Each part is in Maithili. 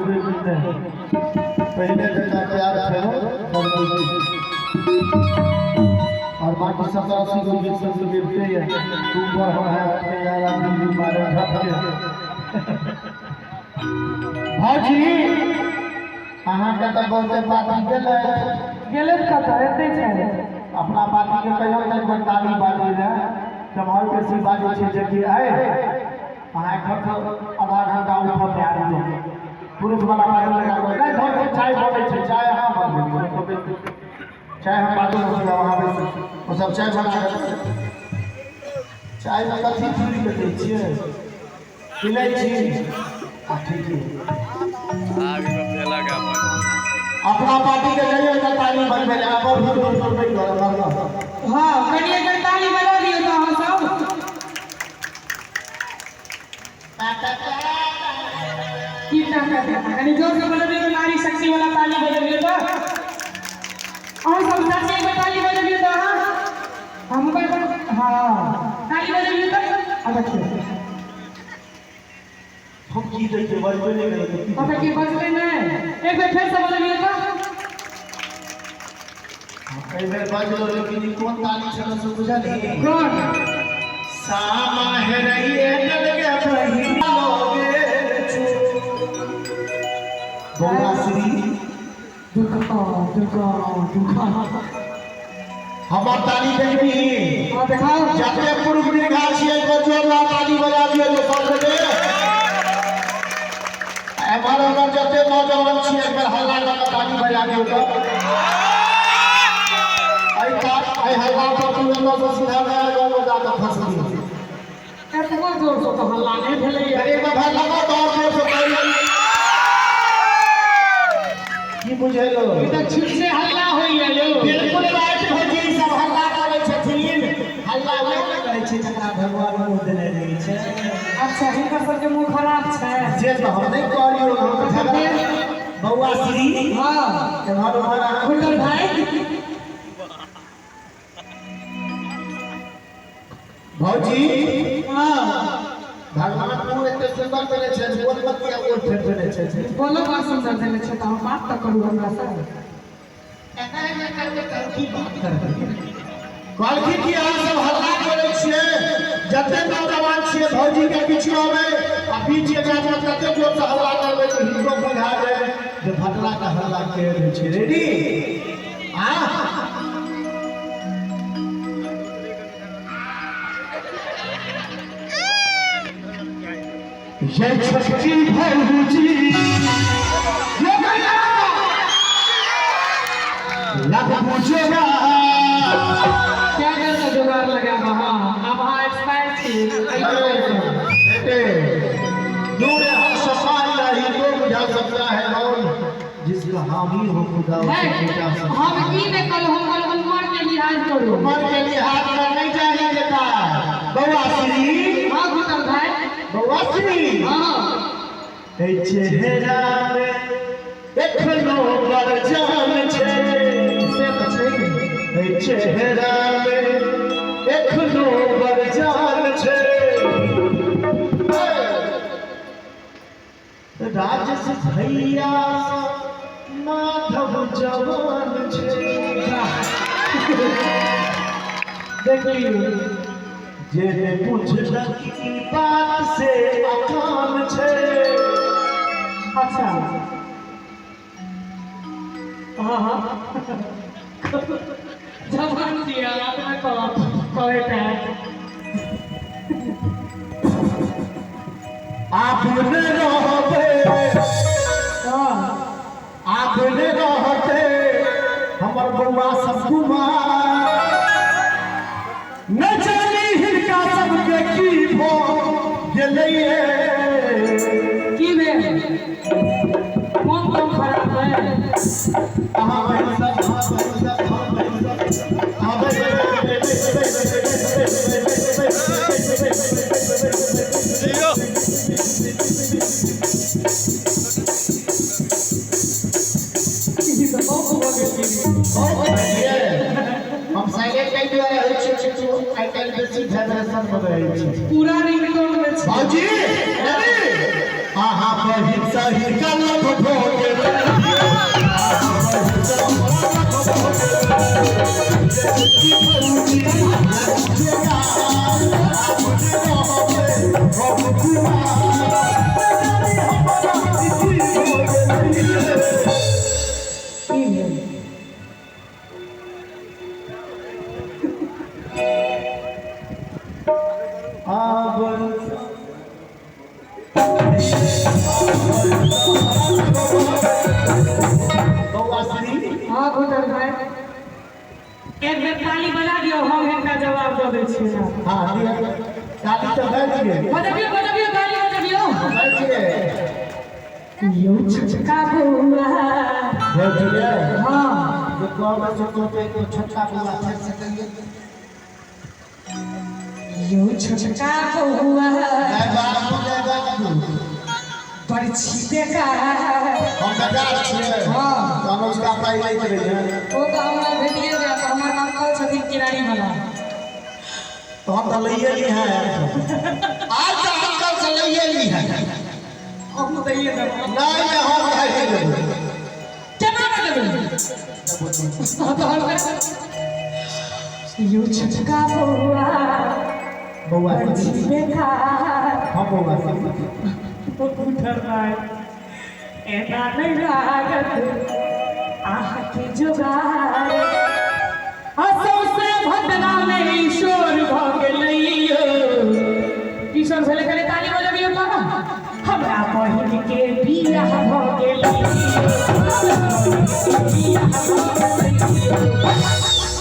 देबै कि नहि। पहिले जकाँ प्यार फेरो करबै कि? और बाकी 87 गो गीत सब गिरते हैं, तुम पर हम है अपने यार दिल भी मारे झटके। भौजी अहाँके तऽ बहुते पार्टी गेलै। गेलै कतऽ? एतै छै। अपना पार्टी के कहियो नहि कोई ताली बाजै लए, जब और बेसी बाजै छै जे कि आइ अहाँ एखन आधा घंटा उठब नहि आबि जाउ। पुरुष वाला बाजऽ लगा नहि भौजी चाय बनै छै, चाय अहाँ बनबै छी, चाय हम बाजू ने, अहाँ बेसी ओ सब चाय बना कऽ चायमे कथी चूरि कऽ दै छियै, इलायची आ ठीक है। अपना पार्टी के कहियो तऽ ताली बजबै लए आब भी दोसर नहि करब। हाँ, कनि एक बेर ताली बजा दियौ तऽ अहाँ सब। की टाका कनि जोर से बजबियौ, नारी शक्ति वाला ताली बजबियौ तऽ। अहाँ सब चाची एक बेर ताली बजबियौ तऽ। अहाँ हम मोबाइल पर, हाँ, ताली बजबियौ तऽ। आ देखियौ हम की देखियौ, बजबे नहि करै। पता की बजलै नहि? एक बेर फेर से बजबियौ तऽ। एहि बेर बजलो, लेकिन ई कोन ताली छल से बुझलही? कोन? सामा हेरैये गल गे बहिना लोगे बौआ श्री दुर्गा दुर्गा दुर्गा। हमर ताली देखबी? हाँ, देखाओ। जते पुरुष दीर्घा छियै, एक बेर जोरदार ताली बजा दियौ तो सब गोटे। एम्हर ओम्हर जते नौजवान छियै, एक बेर हल्ला कऽ कऽ ताली बजा दियौ तऽ। एहि हल्ला पर तू एतऽ से सीधा नया गाँव में जाकऽ फंसबी। एतबो जोर से तऽ हल्ला नहि भेलैया। एक बार भाई लगा तो और जोर से ताली। की बुझेलो? ई तऽ छुच्छे हल्ला होइया यौ। बिल्कुल राइट भौजी, सब हल्ला करै छथिन। हल्ला वएह ने करै छै जकरा भगवान मुँह देने रहै छै। अच्छा, हिनकर सबके मुँह खराब छै? जे तऽ हम नहि कहलियौ, हम तऽ झगड़ा। बौआ श्री, हाँ, एम्हर ओम्हर अहाँ घुटल भाई। भौजी, हाँ, भगवान मुँह एते सुन्दर देने छै, बोल मत किया बोल फेर देने छै। बोलो, बड़ सुन्दर देने छै तऽ अहाँ बात तऽ करू हमरा से। एना एना करबै तऽ की बात करबै? कहलखिन कि अहाँ सब हल्ला करै छियै, जते नौजवान छियै भौजी के पिछुआमे आ बीच के जाके कते जोर से हल्ला करबै तऽ हिनको बुझा जाय जे भटला के हल्ला के होइ छै। रेडी आ ये छोटकी भौजी ये गया लग पूछेगा। क्या करके जुगाड़ लगाब अहाँ? आब अहाँ एक्सपर्ट छी। बेटे, दूर हक सफाई रही तो बुझा सकता है कौन, जिसका हामी हो खुदा उसे मिटा सकता। हम ई नहि कहलहुँ, हम कहलहुँ उमर के लिहाज करू। उम्र के लिहाज में नहीं चाहिए बेटा। बउआ श्री, हाँ घुटल भाई, बउआ श्री, हाँ, ए चेहरा में एखनो बड़ जान छै। से तऽ छै। ए चेहरा में एखनो बड़ जान छै। राजस भैया माधव जवान छै। देख लियौ। जे ने बुझलक ई बात से अकान छै। अच्छा, हाँ हाँ, जवान छियै अपना कहैत है। आपने रहते, आपने रहते हमर बउआ सब कुमार, न जानी हिनका सबके की भऽ गेलैये। की भेल? मोन तोन खराब है? अहाँ बहिन सब, अहाँ बहिन सब, अहाँ बहिन सब, अहाँ बहिन। ई तऽ बहुत भऽ गेल की? बहुत भेलियै। हम साइलेंट एहि दुआरे होइ छियै कि तू आइ काल्हि बेसी वाइब्रेशन मे रहै छी। पूरा रिंगटोन में छै। भौजी, रेडी? अहाँ बहिन सही कलम। बौआ श्री। हाँ घुटन भाई, एक बेर ताली बजा दियौ, हम हिनका जवाब दऽ दै छियै। हाँ दिअ, ताली तऽ भए छियै। बजबियौ बजबियौ, ताली बजबियौ। भए छियै। यौ छोटका बौआ। भए छियै। हाँ। जे कहबै से कहतै कि छोटका बौआ फेर से कहिए। यौ छोटका बौआ। जय बाबू, जय बाबू। बड़ छी बेकार। हम बेकार छियै? हाँ। तऽ अनुष्का पाइ लैत रहियै। ओ तऽ हमरा भेटिए जायत, हमर अंकल छथिन किरारी वाला। तो हम तऽ लैए ली है आज, तऽ अंकल से लैए ली है। हम दैए देबै। नहीं नहीं, हम नहीं देबै। केना नहि देबै? यौ छोटका बौआ। बौआ। बड़ छी बेकार। हम बौआ। उठल भाई, एना नहि लागत अहाँके जोगार, आ सौंसे भदना मे ईश्वर भऽ गेलैयो। ईश्वर भेलै, कनि ताली बजबियौ तऽ। हमरा बहिन के बियाह भऽ गेलैयो, बियाह भऽ गेलैयो।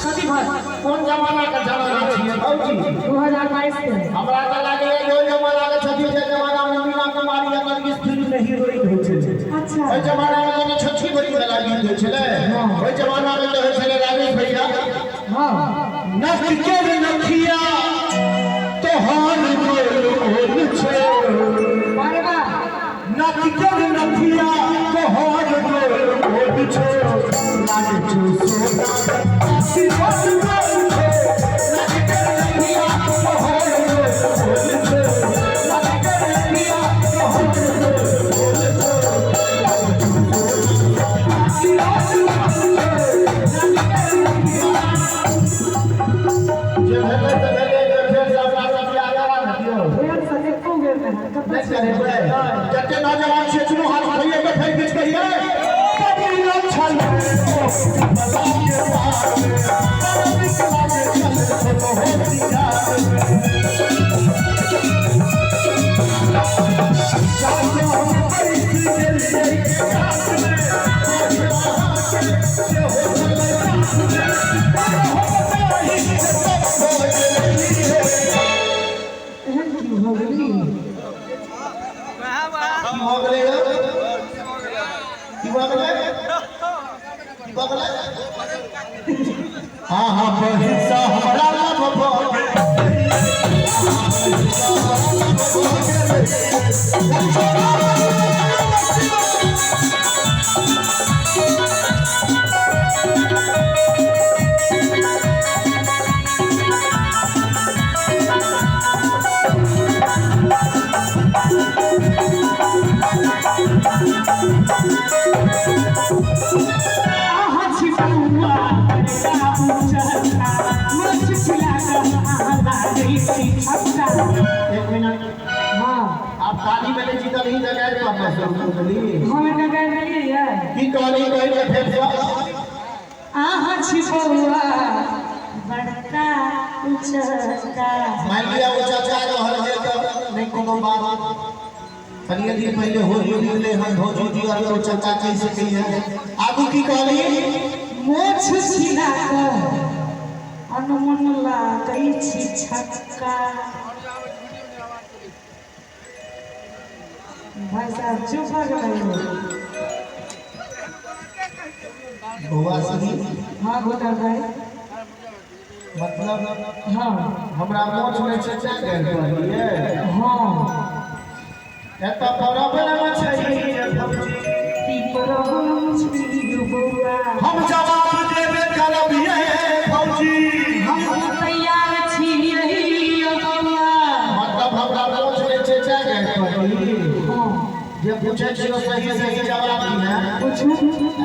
कथी भऽ कोन जमाना के जमाना छियै भौजी? 2022 के। हमरा तऽ लागैए जे ओहि जमाना के छथिन जे जमाना मे मीना कुमारी आ नरगिस फिल्म मे हीरोइन होइ छलै। अच्छा। ओहि जमाना मे जेना छठी बड़ी वाला गीत होइ छलै। ओहि जमाना मे तऽ होइ छलै राजेश भैया। हाँ। नख के नथिया तोहर गोल गोल छै। अरे वाह। नख के नथिया तोहर गोल गोल छै, लागे छौ सोना गोल गोल छै। नख के नथिया तोहर गोल गोल छै, नख के नथिया तोहर गोल गोल छै, लागे छौ सोना गोल गोल छै। जे भेलै तऽ भेलै, जे फेर से अपना सब बियाह करा ने दियौ। फेर से एको बेर नहि। कतऽ नहि करेबै? जते नौजवान छियै, चुनू हाथ उठाइए के फेर किछु कहिए। कभी न छल बला के पार में, बड़ नीक लागे छल सोनो सिंगार में। जाके हम बैठ गेलियै के कात में, अहाँके सेहो छलै साथ में, पर हम नहि से सब भऽ गेलियै। एहन की भऽ गेली? की भऽ गेलै यौ? की भऽ गेलै? की भऽ गेलै? अहाँ बहिन सँ हमरा लव भऽ गेलै। अहाँ बहिन सँ हमरा लव भऽ गेलै। अहाँ छी बौआ बड़का ऊँचका, मोछ छिला कऽ अहाँ लागै छी छक्का। एक मिनट। हाँ। आप ताली में नहीं जीतल ही जगह पर मैं शुरू कर देली। हम एना गाबि देलियै यऽ। की कहली, कहि के फेर से। अहाँ छी बौआ बड़का ऊँचका। मान लिया ओ चाचा रहल है तऽ नहीं कोनो बात। कनिए दिन पहले होली मिलले हम भौजी जी और ओ चाचा कहि सकैए। आगू की कहली? मोछ छिला कऽ अनमन लागै छी छक्का। भाई साहब चुप भऽ गेलै। बौआ श्री। हाँ गोटर भाई। मतलब हाँ। हमरा मोछ नहि छै तें गारि पढ़लियै? हाँ। एतऽ प्रॉब्लम छै भौजी। की प्रॉब्लम छै बौआ? हम जवाब देबे करब ये भौजी। हम तैयार छी यही बौआ। मतलब हमरा मोछ नहि छै तें गारि पढ़ली? हाँ। जे पूछै छियौ सही सही जवाब दिहे। पूछू।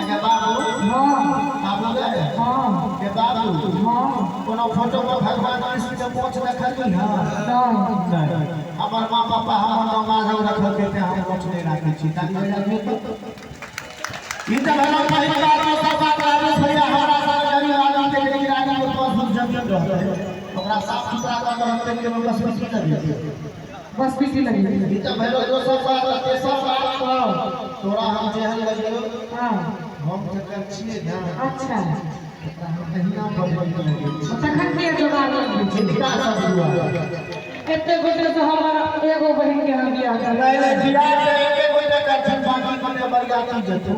अगे बाबू। हाँ। बाबू गे। हाँ। के बाबू। हाँ। कोनो फोटो पर भगवान कृष्ण के मोछ देखलही हँ? नहीं। हमर माँ पापा हमर नाम माधव रखलकै तें हम मोछ नहि राखै छी। ताली बजा दियौ। तऽ ई तऽ भेलौ पहिल बात। दोसर बात, राजेश भैया, हमरा साथ गरीब आदमी के किराया के पास जमीन रहतै, ओकरा साफ सुथरा कऽ के रखतै कि ओकरा बस लगे? बस पीटी लगी। ई तऽ भेलौ दोसर बात। तेसर बात, तोरा हम जेहन लगियो। हाँ। हम जकर छियै ने। अच्छा। तकरा हम अहिना बजबैत लगै छी। तखन किया जोगाड़ लगबै छी? हिनका सब दुआरे। एते गोटे से हमर एगो बहिन के हम बियाह करब। नहीं नहीं, बियाह के एके गोटे करथिन, बाकी मने बरियाती जेतू।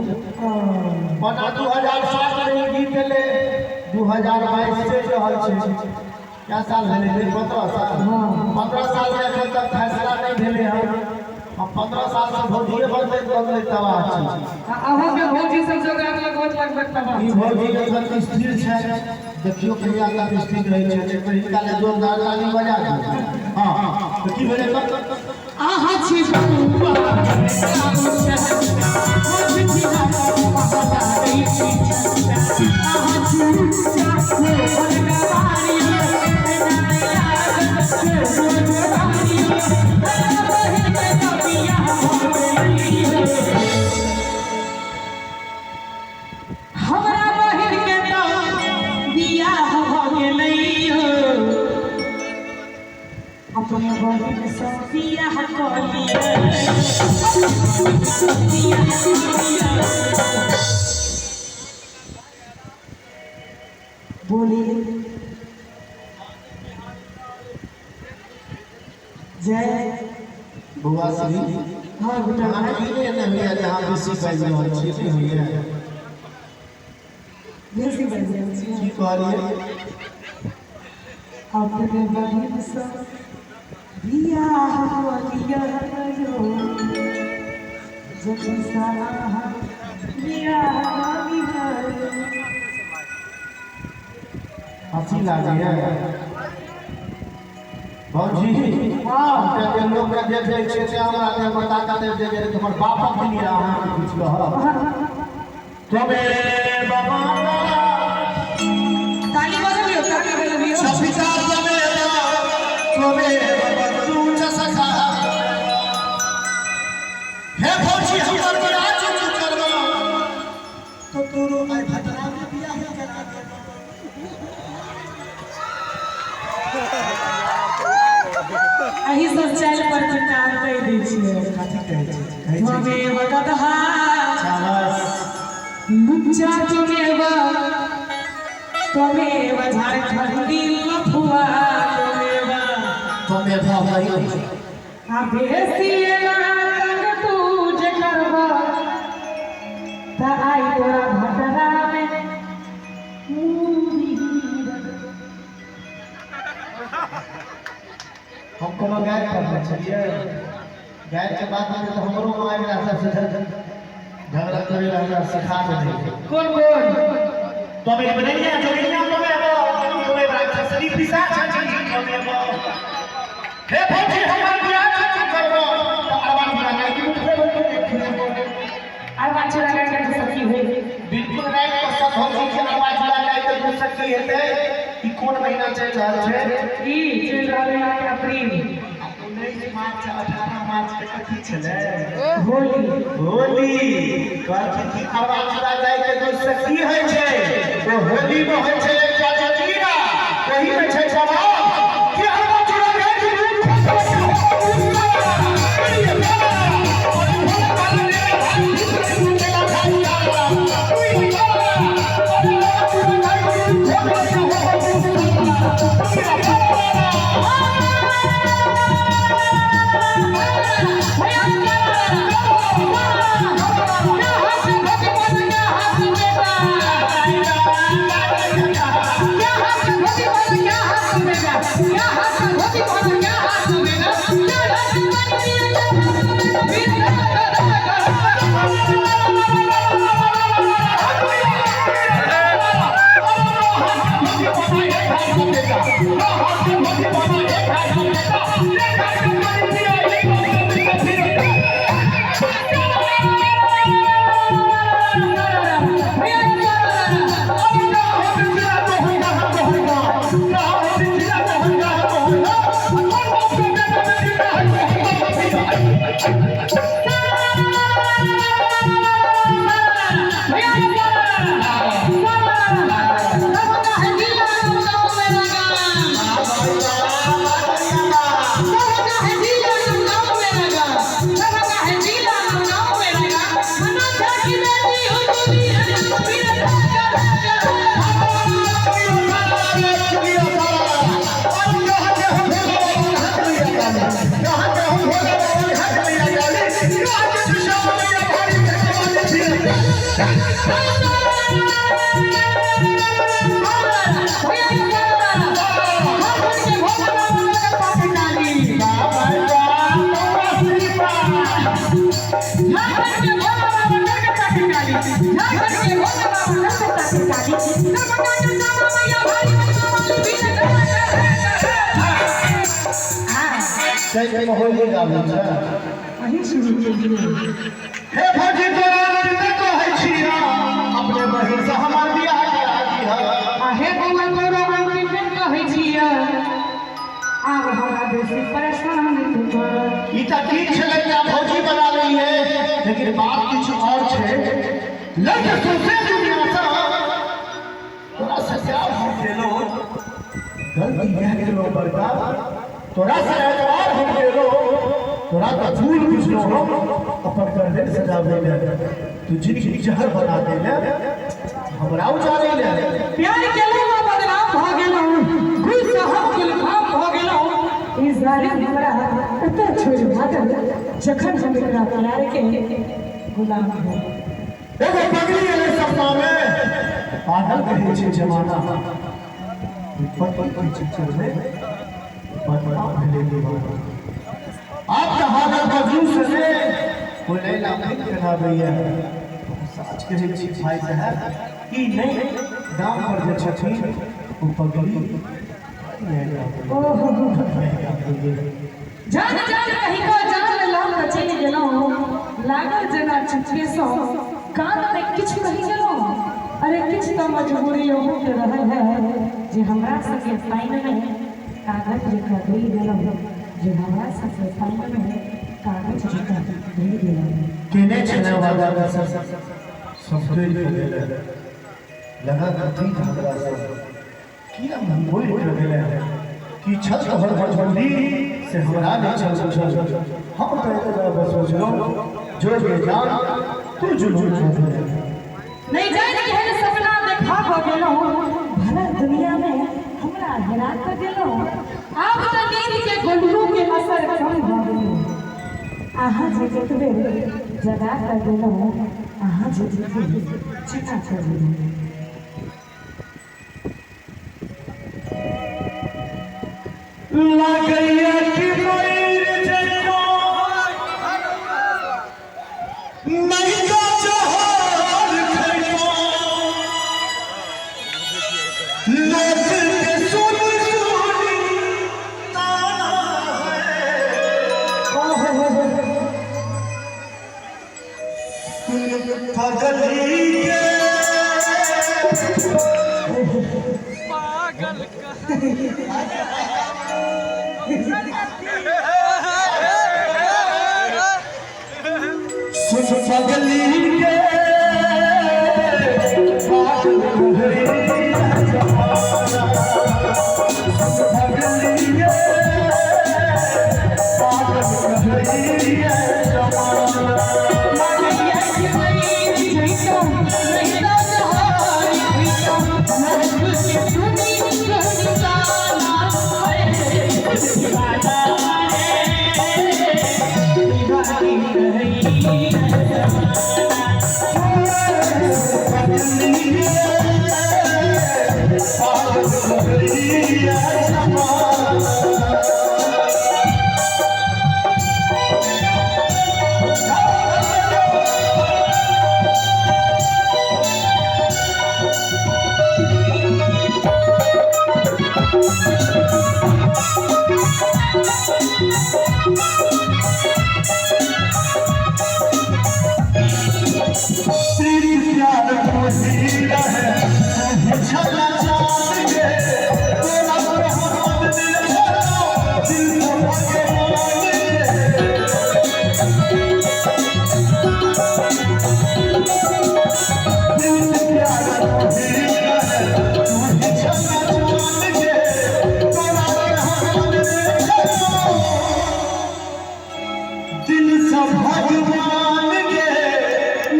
ओना 2007 में ई गीत एलै, 2022 चलि रहल छै। क्या साल भेलै? 15 साल। हाँ। 15 साल के एखन तक फैसला नहि भेलै हन। हम 15 साल से भौजिए बदलैत बदलैत तबाह छी। अहाँके भौजी सब जोगाड़ लगबैत लगबैत तबाह। ई भौजी एखन स्थिर छै, देखियौ कहिया तक स्थिर रहै छै। एक बेर हिनका लए जोरदार ताली बजा दियौ। हाँ, तऽ की भेलै तब? अहाँ छी बबुआ, अहाँ छी हमरा बहिन के तो बियाह भऽ गेलै हो। अपने बहिन सँ बियाह कऽ लिअ, बियाह कऽ लिअ। बोलिए जय। बौआ श्री। हाँ बेटा। अहाँके ई नहि ने होइए जे अहाँ बेसी बाजि रहल छियै? नहि होइए? बेसी बाजि रहल छियै? की कहलियै? अपने बहिन सँ बियाह कऽ लिअ यो, जखन सँ अहाँ बियाह कऽ लिअ। हँसी लागैए भौजी? हाँ। हम जे लोकके देखै छियै से हमरा देहमे ताकत आबि जाइए, हमर बापक लिए अहाँके किछु कहब त्वमेव माता ताली बजबियौ, ताली बजबियौ। च पिता त्वमेव, त्वमेव बन्धु च सखा। हे भौजी, हमर बियाह जे तू करबह तो तोरो आइ भटरा में बियाह करा देबौ। एहि सब चालि पर चिट्ठा हम कहि दै छियै। कथी कहै छै? कहै छै त्वमेव गदहा शाबाश। लुच्चा, त्वमेव त्वमेव झारखंडी लफुआ, त्वमेव त्वमेव भई। आ बेसी एना तंग तू जे करब त आइ तोरा भटरा में मूड़ी। हम कोनो गायब करने छलियै? गायब के बात में तऽ हमरो माय एकरा सबसे झगड़ा करे ला हमरा सिखा देने। कोन कोन? त्वमेव नैया जोगिनिया, त्वमेव त्वमेव राक्षसनी पिशाची, त्वमेव। हे भौजी, हमर बियाह जे तू करबह तऽ अरबा चूड़ा गाय के मुख। अरबा चूड़ा गाय के सखी होइ? बिल्कुल राइट क्वेश्चन भौजी के। अरबा चूड़ा गाय के दूध से की हेतै? ई कोन महीना चलि रहल छै? ई चलि रहल है अहाँके अप्रील। 19 मार्च, 18 मार्च के कथी छलै? होली। होली। कहलखिन कि अरबा चूड़ा गाय के दूध से की होइ छै? ओ होली में होइ छै एकटा जजीरा, ओही में छै जवाब कि अरबा चूड़ा गाय के दूध। चैत में होली गाबै छै। अहीं शुरू केलियै। हे भौजी तोरा नहि कहै छिया, अपने बहिन से हमर बियाह करा दिह। आ हे बौआ तोरा अंतिम बेर कहै छियै, आब हमरा बेसी परेशान तू कर। ई तऽ ठीक छलै कि भौजी बना लइहे, लेकिन बात किछु और छै। लड़के सोचे दुनिया से तोरा से प्यार हम केलो, गलती यह केलो बड़का, तोरा से एतबार हम केलो, तोरा तऽ फूल बुझलो हम अपन गर्दन सजाबै ले, तू जिंदगी जहर बना देले हमरा उजाड़े ले। प्यार केलहुँ आ बदनाम भऽ गेलहुँ, गुल हम गुलफाम भऽ गेलहुँ। ई जालिम हमरा ओतऽ छोड़ि भागल जखन हम एकरा प्यार के गुलाम भऽ गेलहुँ। एगो पगली एलै सपना में, पागल कहै छै जमाना, पति के चक्कर में बदनाम भेलै दीवाना। आब तऽ हालत मजनू से ने कोई लैला नहीं केनाबैया। सच कहै छी भाई साहब, ई नहि गाम पर जे छथिन ओ पगली नहि ओहो गाबैया। जान जान कहि कऽ जान लऽ कऽ चलि गेलहुँ, लागल जेना चुपके सँ कानमे किछु कहि गेलहुँ। अरे किछु तऽ मजबूरी अहूँके रहल है जे हमरा सबके पानिमे कागज जकाँ डुलि गेलहुँ, जे हमरा सबके पानिमे कागज जकाँ डुलि गेलहुँ। केने छलै वादा कसम सब तोड़ि कऽ गेलै, लगा कथी हमरा सब किया मोड़ि कऽ गेलै, की छल तोहर मजबूरी से हमरा नहि छल बुझल, हम तऽ एतबा बस सोचलहुँ जो जे जान तू जुनून भऽ गेलै। नहि जानि केहन सपना देखा कऽ गेलहुँ, भला दुनियामे हमरा हेरा कऽ गेलहुँ। आब तऽ नींद के गोलियों के असर कम भऽ गेलै, अहाँ जे जतबे जगा कऽ गेलहुँ, अहाँ जे जतबे जगा कऽ गेलहुँ। लागैया कि मरि जइबो नहीं तो जहर खइबो, लोग के सुन सुनी ताना है। सुन पगली के सुन पगली के पागल कहैया जमाना, सुन पगली के पागल कहैया जमाना। लागैया कि मरि जइतौं, नहीं तऽ जहर खइतौं, लोक के सुनी सुनी ताना है, दीवाना रे, दीवानी कहैया जमाना। पगली के पागल कहैया जमाना। तेरी प्यार को हीरा है छला चांद के, तेरा मोहब्बत दिल भरा दिल को भगवान के। दिल प्यार को हीरा है छला चांद के, तेरा मोहब्बत दिल भरा दिल सब भगवान के।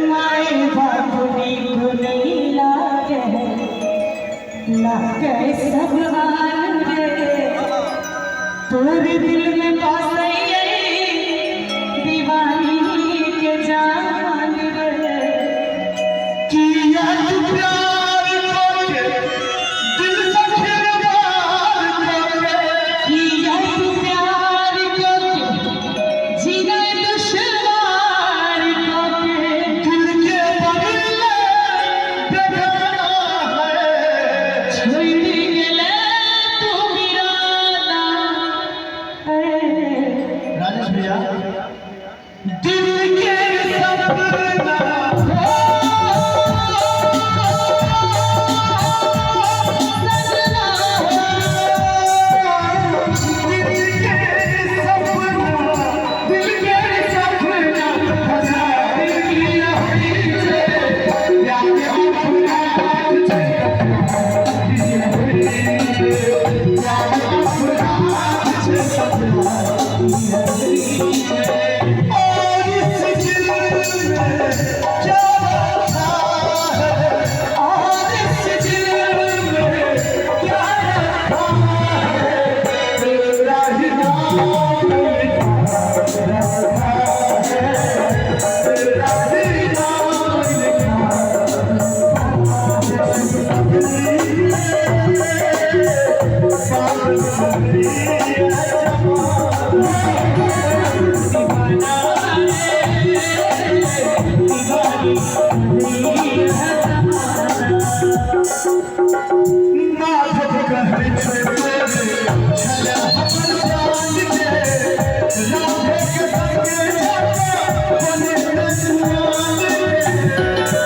माय बाप नीक नहीं लागे, लागे सब आन गे, तोरे दिल में बसैया दीवानी के जान रे। किया तू प्यार करके दिल से खिलवाड़ करके किया तू प्यार करके जीना दुश्वार करके दिल के बदले बेगाना है छोड़ गेले तू वीराना है। राजेश भैया दिल के सपना दिल के सपना दिल के सपना हजार किया से प्यार अपना प्यार अपना और इस दिल में क्या रखा है और इस दिल में क्या रखा है तेरा ही नाम लिखा रखा है तेरा ही नाम लिखा माधव कहै छै छल हमर प्राण के राधे के संगे जाके बने रसमान के।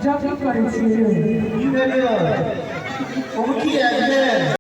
जब करै छियै की भेल यौ? उमकी आबि गेल।